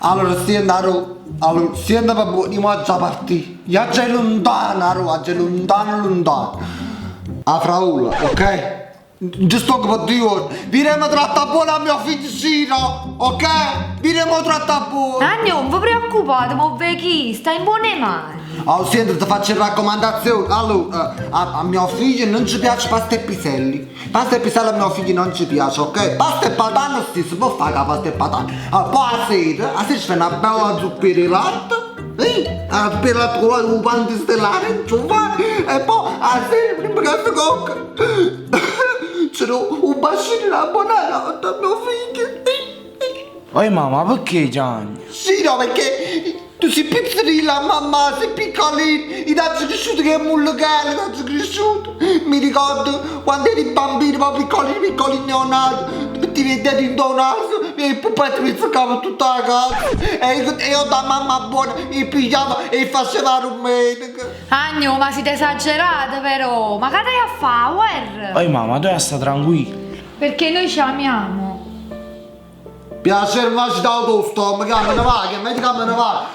Allora, siente, Aru, allora, siente papà, io mo aggia partì. Io aggia i' luntano, Aru, aggia i' luntano luntano. A Fraula, ok? Nce stongo pe duje juorne. Vire 'e me trattà buono a mio figlio Ciro, ok? Vire 'e me trattà buono. Anna, nun ve preoccupate, m' 'o veco io, sta in buone mani. Oh, siente, te faccio 'e raccomandazioni. Allora, a, a mio figlio non ci piace pasta e piselli. Pasta e piselli a mio figlio non ci piace, ok? Pasta e patane sì, si può fare la pasta e patane. Allora, poi a sera, a sera ci fai una bella zuppiera di latte. Eh, una zuppiera di latte con un pan di stellare, ci fai. E poi a sera, prima che si cocca, c'era un bacino da buonanotte a mio figlio. Oi mamma, perché chiagne? Sì, no, perché tu sei pizzerilla, mamma, sei piccolino, io t'aggio cresciuto che è mullichello, t'aggio cresciuto. Mi ricordo quando eri bambino, ma piccolino, piccolino neonato, ti mettevi i denti in tuo naso e il pupetto mi zuccava tutta la casa. E io, e io da mamma buona mi pigliavo e faceva la domenica. Agno, ma siete esagerate però! Ma che dai a fare, guerra? Oi mamma, tu devi stare tranquilla. Perché noi ci amiamo. Piacere, ma ci dà tu sto, mi che me ne va, che meglio che me ne va.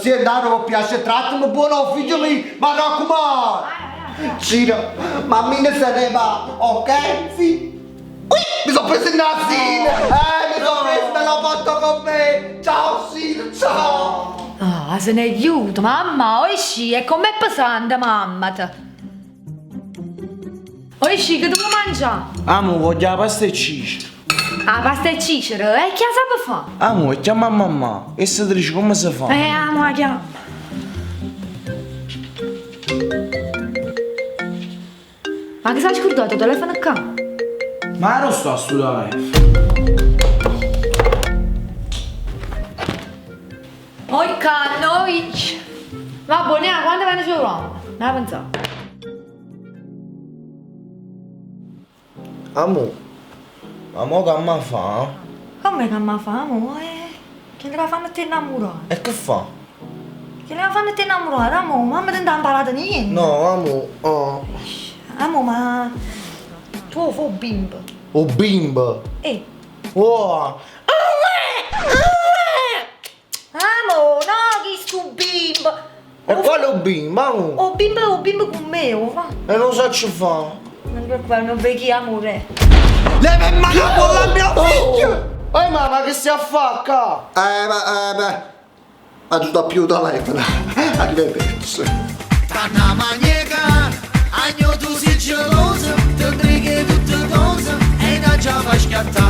Sì, dai, per piacere, trattami buono, figlio mio, ma raccomando. Ciro, mammina se ne va, ok? Sì. Ui, mi sono preso il nasino, mi sono preso, me l'ho fatto con me. Ciao Ciro, ciao. Ah, se n'è iuto, mamma, oi e com'è pesante, mamma te. Oi che devo mangiare? Amo, voglio la pasta e cicero. Ah, pasta e cicero, e chi la sa fare? Amo, chiama mamma e se ti dice come si fa. Amo la chiama. Ma che si è scordato il telefono qua? Ma non sto a studiare. Oi noi. Va buona, quando viene su Roma? Non pensavo. Amo, ma mo che mamma fa? Come che mi fa, amore? Che la fanno te innamorare? E che fa? Che la fanno te innamorare, amore? Mamma ti ha imparato niente. No, amo, oh. Amore, ma tu fai un bimbo. Oh bimbo. Eh. Oh. Amore, no, chi sto bimbo? E quale bimbo, amo? Oh bimbo, oh bimbo con me, oh, va. E non so ci fa. Non ti preoccupare, non vedi amore. Leva in mano la bolla a mio figlio! Ehi mamma, che stai a fare qua? Ma, beh, ma tu da più telefono. Arrivederci. Tanna maniera, agno tu sei geloso, ti intrighi tutte cose e da già fa schiattare.